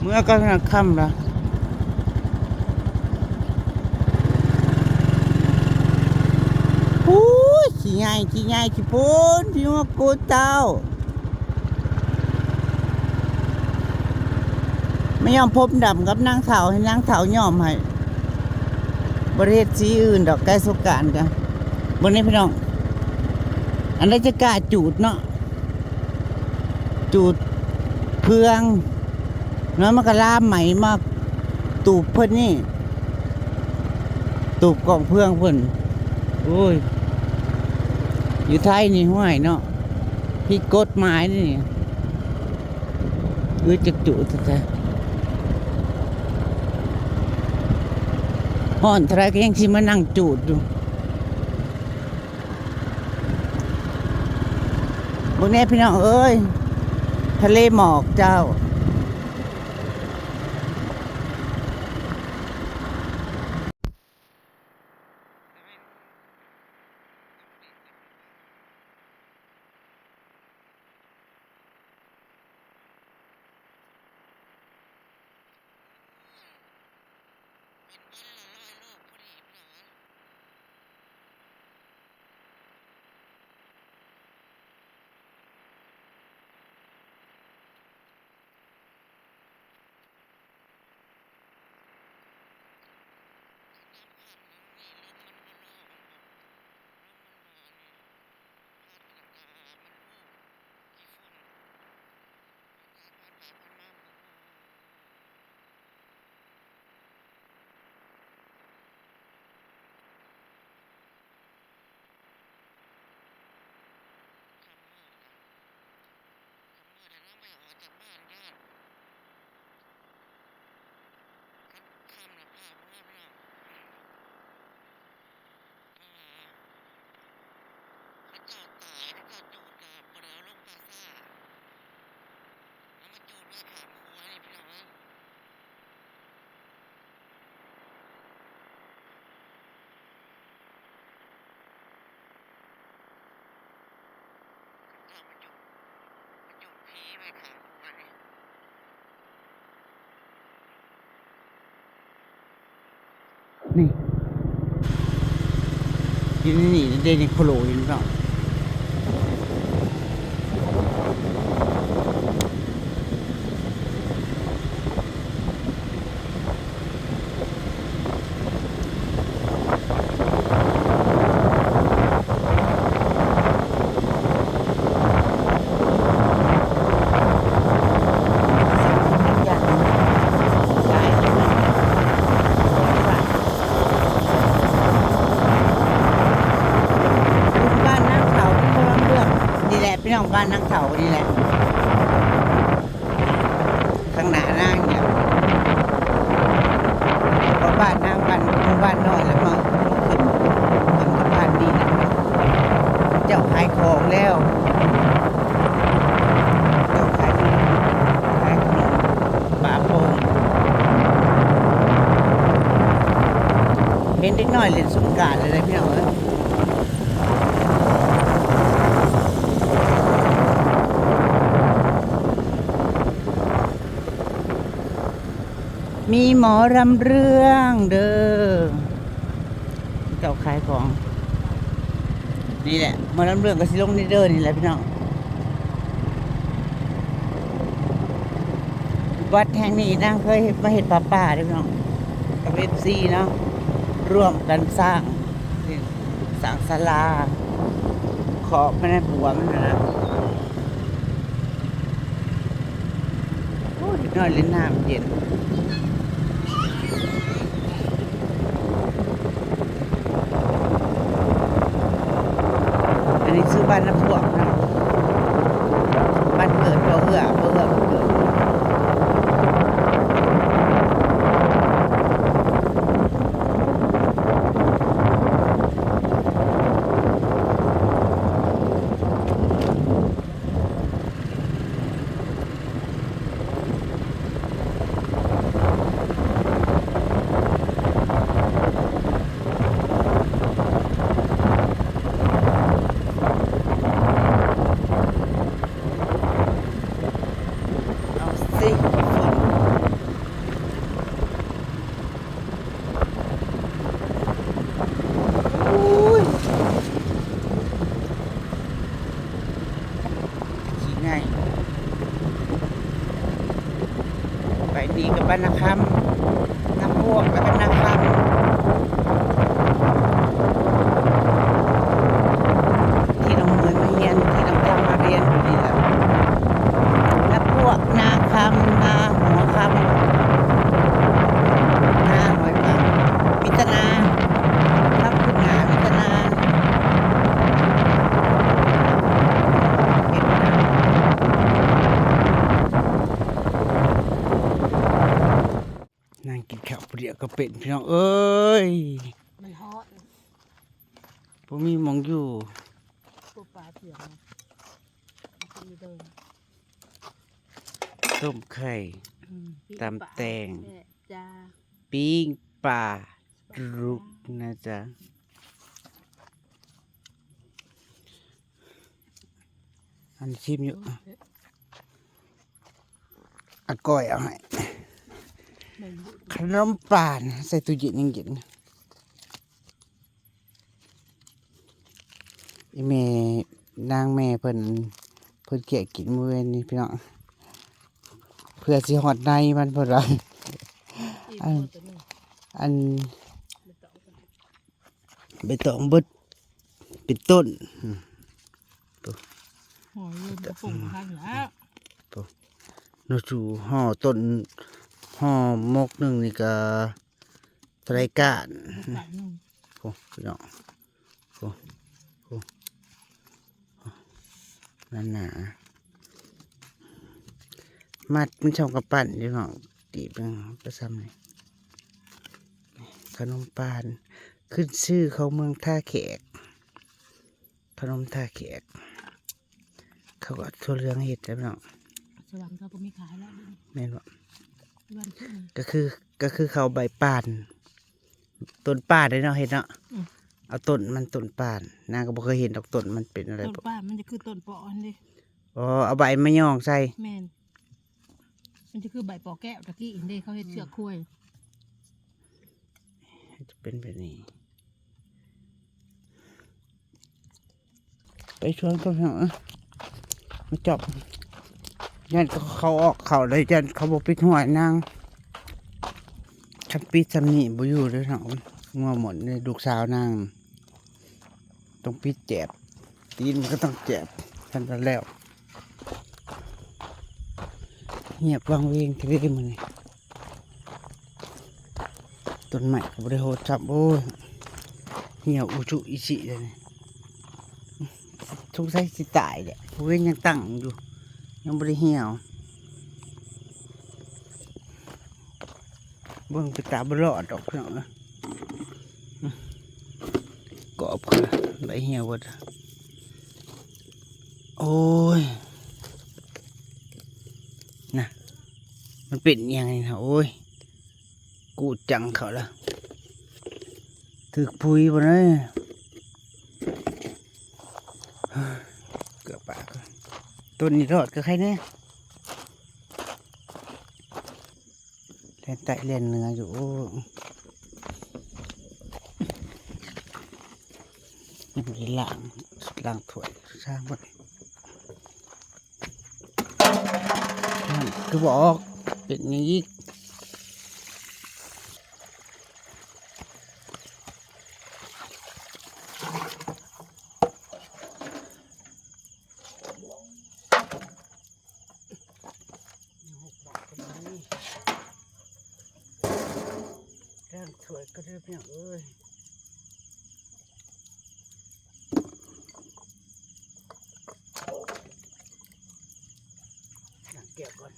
ເມືອກໍຄ່ຳລະ. ໂອ້ຍ ຂີ້ໃຫຍ່ ຂີ້ໃຫຍ່ ຂີ້ໂພນ ພີ່ນ້ອງກູເຈົ້າ. ມາຍ້ອມຜົມດຳກັບນາງເຖົ້າ ໃຫ້ນາງເຖົ້າຍ້ອມໃຫ້ ບໍ່ໄດ້ເຮັດສີອື່ນດອກ ໃກ້ສົງການກະ. ເບິ່ງນີ້ພີ່ນ້ອງ ອັນໃດຈະກ້າຈູດເນາະ ຈູດເຟືອງເນາະ ມັນກະລາມໄໝມາຕູບເພິ່ນນີ້ ຕູບກອງເຟືອງເພິ່ນ. ໂອ້ຍ ຢູ່ໄທນີ້ ຫ້ວຍເນາະ ຜິດກົດໝາຍນີ້. ອື ຈັກຈູດແທ້ໆ ຮ້ອນເທົ່າໃດກໍຍັງຊິມານັ່ງຈູດຢູ່. ເບິ່ງແດ່ພີ່ນ້ອງເອີຍ ທະເລໝອກເຈົ້າ. ນີ້ ຢູ່ໃນນີ້ເດ້ ນີ້ໂຄໂລຢູ່ນີ້ເນາະ. ບ້ານນາງເຖົ້າ ນີ້ແຫຼະ ພີ່ນ້ອງ ບ້ານນາງເຖົ້ານີ້ແຫຼະ. ຂ້າງໜ້ານາງນີ້ແຫຼະ ເພາະບ້ານນາງ ບ້ານ ໝູ່ບ້ານນ້ອຍ ແລ້ວມາຂຶ້ນ ຂຶ້ນກັບບ້ານນີ້ນະ. ເຈົ້າຂາຍຂອງແລ້ວ ເຈົ້າຂາຍຂະໜົມ ຂາຍຂະໜົມປາໂປ່ງ. ເຫັນເດັກນ້ອຍຫຼິ້ນສົງການແລ້ວເດ້ ພີ່ນ້ອງເອີຍ. ມີหมอลำเรื่องเด้อ เจ้าขายของ นี่แหละ หมอลำเรื่องก็สิลงในเด้อนี่แหละพี่น้อง. วัดแห่งนี้นางเคยมาเฮ็ดผ้าป่าเด้อพี่น้อง กับเอฟซีเนาะ ร่วมกันสร้าง สร้างศาลา ขอบมันนะ บัวมันนะนะ โอ้ย เด็กน้อยเล่นน้ำเย็น อันนี้ชื่อบ้านน้ำท่วมเนาะ บ้านเกิดบ่เอื้อ บ่เอื้อ บ่เกิด เอาสิ ฝน ນີ້ກໍບ້ານນາຄຳ ນາພວກ ແລ້ວກໍນາຄຳ ທີ່ນ້ອງເມຍມາຮຽນ ທີ່ນ້ອງຈັນມາຮຽນຢູ່ນີ້ລະ ນາພວກ ນາຄຳ ນາຫົວຄຳ ນາຫອຍປາ ມີແຕ່ນາ ນາພຸ້ນນາ ມີແຕ່ນາ ເຮັດນາ. ນັ່ງກິນເຂົ້າຜູ້ດຽວກໍເປັນ ພີ່ນ້ອງເອີຍ ມັນຮ້ອນ ບໍ່ມີໝ່ອງຢູ່ ປູປາເຖື່ອນ ຕົ້ມໄຂ່ ອືມ ຕຳແຕງ ປີ້ງປາ ແຊບຈ້າ ປີ້ງປາ ປາດຸກນະຈ໊ະ. ອັນຊິມຢູ່ ອາກ້ອຍເອົາໃຫ້ ຂະໜົມປານໃສ່ຕູ້ເຢັນຍັງເຢັນ ອີ່ແມ່ ນາງແມ່ເພິ່ນ ເພິ່ນແກະກິນມື້ວານນີ້ພີ່ນ້ອງ ເພື່ອຊິຮອດໃນມັນເພິ່ນວ່າ ອັນ ອັນ ໃບຕອງເບິດເປັນຕົ້ນ ອືມ ໂອ້ ຫໍ່ຢູ່ ເປັນຕົ້ນ ບໍ່ປຸງທັນແລ້ວ ໂອ້ ເນາະ ຈູ່ຫໍ່ຕົ້ນ ຫໍ່ໝົກໜຶ່ງນີ້ກະເທົ່າໃດກ້ານ ກ້ານໜຶ່ງ ໂອ້ ພີ່ນ້ອງ ໂອ້ ໂອ້ ໜາໆ ມັດມັນຊ່ຳກຳປັ້ນຢູ່ເນາະ ຕີບໜຶ່ງໄປຊ່ຳນີ້ ຂະໜົມປານ ຂຶ້ນຊື່ຂອງເມືອງທ່າແຂກ ຂະໜົມທ່າແຂກ ເຂົາກໍເອົາຖົ່ວເຫຼືອງເຮັດແລ້ວເນາະ ສະຫວັນເຂົາກໍມີຂາຍແລ້ວ ແມ່ນບໍ່? ສະຫວັນຄື ກໍຄື ກໍຄືເຂົາໃບປານ ຕົ້ນປານເດ້ເນາະ ເຮັດເນາະ ອືມ ເອົາຕົ້ນມັນ ຕົ້ນປານ ນາງກໍບໍ່ເຄີຍເຫັນດອກ ຕົ້ນມັນເປັນອະໄລ ຕົ້ນປານມັນຈະຄືຕົ້ນເປາະຫັ້ນເດ້ ອໍ ເອົາໃບມາຍ້ອງໃສ່ ແມ່ນ ມັນຈະຄືໃບເປາະແກ້ວຕະກີ້ຫັ້ນເດ້ ເຂົາເຮັດເຊືອກຄວາຍ ຈະເປັນແບບນີ້ ໄປຊວນກ່ອນເນາະ ມາຈອບ ຢ້ານເຂົາອອກເຂົ້າແລ້ວ ຢ້ານເຂົາບໍ່ປິດຫ້ວຍນາງ ຄັນປິດຊ່ຳນີ້ບໍ່ຢູ່ເດ້ເນາະ ງົວໝົດນີ້ ລູກສາວນາງ ຕ້ອງປິດແຈບ ຕີນມັນກໍຕ້ອງແຈບ ທັນແລ້ວ ຮຽບວັງເວງແທ້ເດ້ມື້ນີ້ ຕົ້ນໄມ້ກໍບໍ່ໄດ້ຫົດຊ້ຳ ໂອ້ຍ ຫ່ຽວອຸຈຸອິຊິເລີຍນີ້ ສົງໄສຊິຕາຍແຫຼະ ຜູ້ເວັນຍັງຕັ້ງຢູ່ ຍັງບໍ່ໄດ້ຫ່ຽວ ເບິ່ງເປັນຕາບໍ່ລອດດອກພີ່ນ້ອງເອີຍ ກອບຄືໃບຫ່ຽວເບິດ ໂອ້ຍ ນະ ມັນເປັນອີ່ຫຍັງນີ້ນະ ໂອ້ຍ ກູດຈັງເຂົາລະ ຖືກປຸຍບໍ່ເນາະ ເກືອບປາກ ຕົ້ນນີ້ລອດກໍໄຄແນ່ ແລ່ນໃຕ້ແລ່ນເໜືອຢູ່ ໂອ້ ຍັງບໍ່ໄດ້ລ້າງ ລ້າງຖ້ວຍຊ່າງເບິ່ງ ນັ້ນຄືບໍ່ອອກ ເປັນຫຍັງອີກ ລ້າງຖ້ວຍກໍເດີພີ່ນ້ອງເອີຍ ລ້າງແກ້ວກ່ອນ.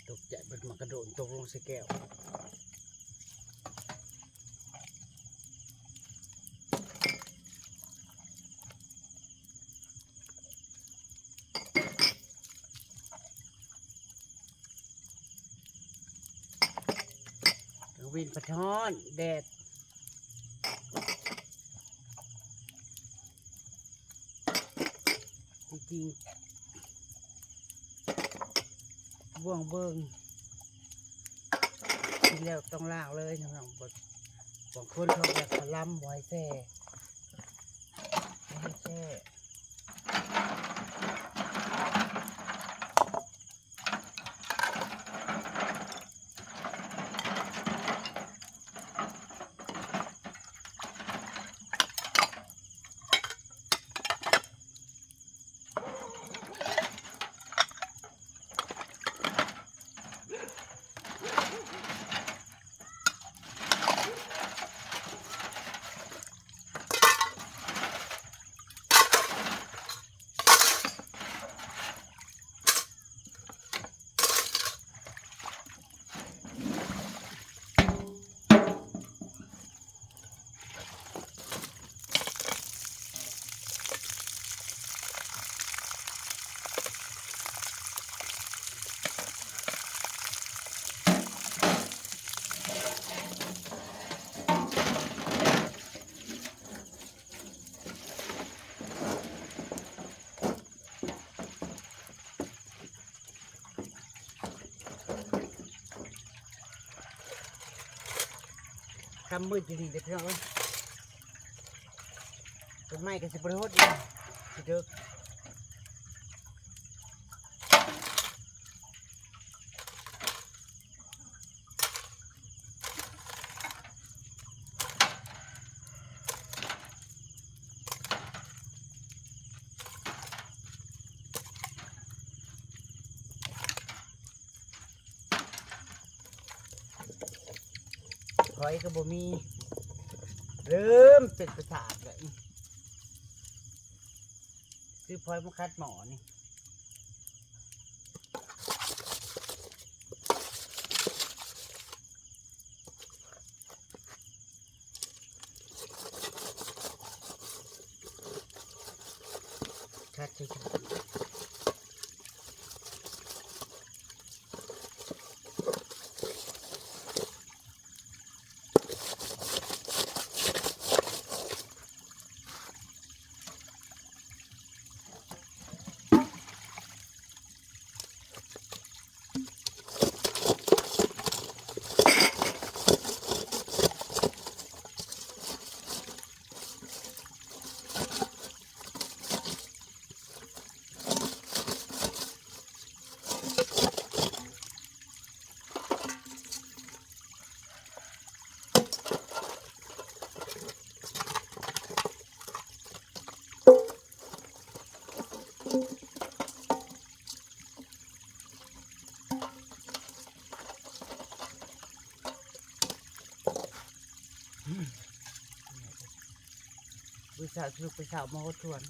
ຕົກໃຈ ເພິ່ນມາກະໂດດຕົກລົງໃສ່ແກ້ວ. ກາງເວັນພັດຮ້ອນ ແດດ ຈິງໆ ບ່ວງເບິ່ງ ກິນແລ້ວຕ້ອງລ້າງເລີຍ ນ້ອງໆ ບໍ່ ບາງຄົນເຂົາກໍຖະລຳບໍ່ໃຫ້ແຊ່ ບໍ່ໃຫ້ແຊ່. ຄ່ຳມືດຢູ່ນີ້ເດີພີ່ນ້ອງເອີຍ ຕົ້ນໄມ້ກໍຊິບໍ່ໄດ້ຫົດອີກ ຊິເດິກ. ຂ້ອຍກໍບໍ່ມີ ເລີ່ມເປັນປະສາດແລ້ວ ຊື້ພອຍມາຂັດໝໍ້ນີ້. ຄັດໃສ່ ມື້ເຊົ້າ ສະຫຼຸບມື້ເຊົ້າມາຫົດສວນ. ເ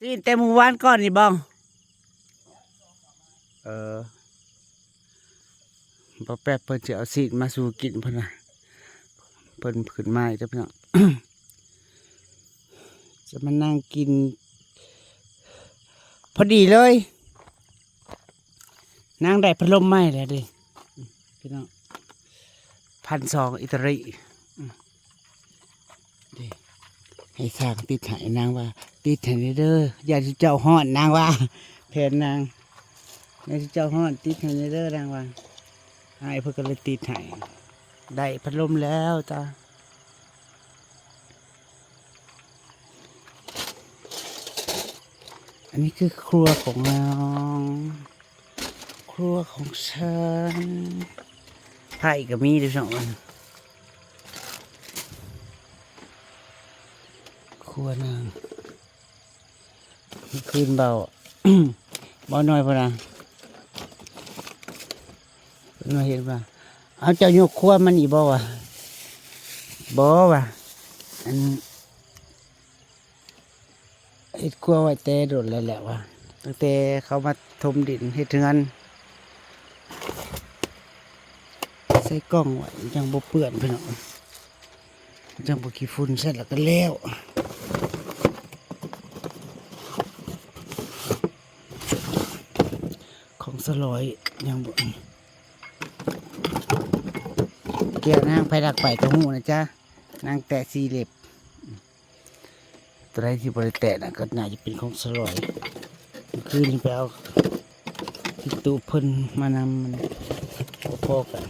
ຊີ້ນແຕ່ມື້ວານກ່ອນນີ້ບໍ່? ເອີ ບໍ່ແປບເພິ່ນຊິເອົາຊີ້ນມາສູ່ກິນເພິ່ນວ່າ ເພິ່ນຂຶ້ນມາອີກເດີພີ່ນ້ອງ ຈະມານັ່ງກິນ ພໍດີເລີຍ ນາງໄດ້ພັດລົມໃໝ່ແລ້ວເດ້ພີ່ນ້ອງ ພັນສອງ ອິຕາລີ ເດ້ ໃຫ້ຊ່າງຕິດໃຫ້ ນາງວ່າ ຕິດໃຫ້ແດ່ເດີ ຢ້ານເຈົ້າຮ້ອນ ນາງວ່າ ແຜນນາງ ຢ້ານເຈົ້າຮ້ອນ ຕິດໃຫ້ແດ່ເດີ ນາງວ່າ ອ້າຍເພິ່ນກໍເລີຍຕິດໃຫ້ ໄດ້ພັດລົມແລ້ວຈ້າ. ອັນນີ້ຄືຄົວຂອງນ້ອງ ຄົວຂອງເຊີນ ໄຟກໍມີເດ້ສອງອັນ ຄົວນາງ ຄືນເບົາ ເບົານ້ອຍພຸ້ນນະ ເພິ່ນມາເຫັນວ່າ ເອົາ ເຈົ້າຍົກຄົວມານີ້ບໍ່ວະ ບໍ່ວະ ອັນ ເຮັດຄົວໄວ້ແຕ່ດົນແລ້ວແຫຼະວ່າ ຕັ້ງແຕ່ເຂົາມາຖົມດິນເຮັດເຮືອນ ໃສ່ກ່ອງໄວ້ ຍັງບໍ່ເປື້ອນພີ່ນ້ອງ ຍັງບໍ່ຂີ້ຝຸ່ນ ໃສ່ແລ້ວກໍແລ້ວ ຂອງສະຫຼອຍຍັງບໍ່ ແກ້ວນາງ ໃຜລັກໄປກໍຮູ້ນະຈ໊ະ ນາງແຕະສີ່ເລັບ. ຕົວໃດທີ່ບໍ່ໄດ້ແຕະນະ ກໍໜ້າຈະເປັນຂອງສະຫຼອຍ ຄືນນີ້ໄປເອົາຕິດຕູ້ເພິ່ນມານຳ ມັນບໍ່ພໍກັນ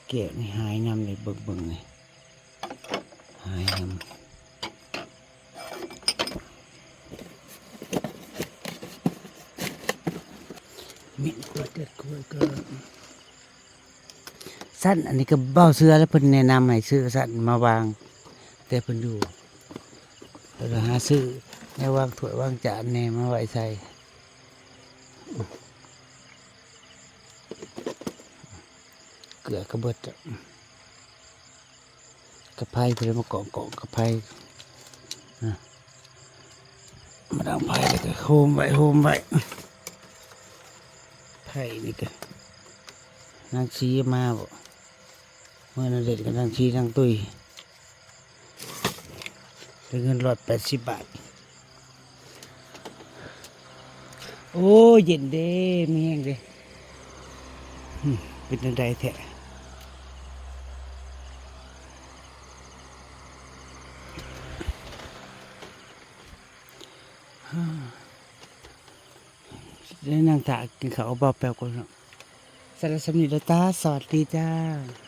ແກ້ວນີ້ຫາຍນຳເລີຍ ເບິ່ງໆນີ້ ຫາຍນຳ ເມັນກວດເລືອດກວດກໍ ຊັ້ນ ອັນນີ້ກໍເວົ້າເຊື່ອແລ້ວ ເພິ່ນແນະນຳໃຫ້ຊື້ຊັ້ນມາວາງ ແຕ່ເພິ່ນຢູ່ ແລ້ວກໍຫາຊື້ແນວວາງຖ້ວຍວາງຈານແດ່ມາໄວ້ໃສ່ ເກືອກໍເບິດ ກະໄພ ເພິ່ນເອົາມາກອງໆ ກະໄພ ມາດັງໄຟ ແລ້ວກໍໂຮມໄວ້ ໂຮມໄວ້ ໄຟນີ້ກໍນາງຊີມາບໍ ເມື່ອນັ້ນເຫັນກັບນາງຊີ ນາງຕຸ້ຍ ໄດ້ເງິນຮ້ອຍແປດສິບບາດ. ໂອ້ ເຢັນເດ້ ມີແຮງເດ້ ເປັນຈັ່ງໃດແທ້ ໄດ້ນັ່ງຖ້າກິນເຂົ້າເບົາແປວກ່ອນເນາະ ສຳລັບສ່ຳນີ້ເດີຈ້າ ສະຫວັດດີຈ້າ.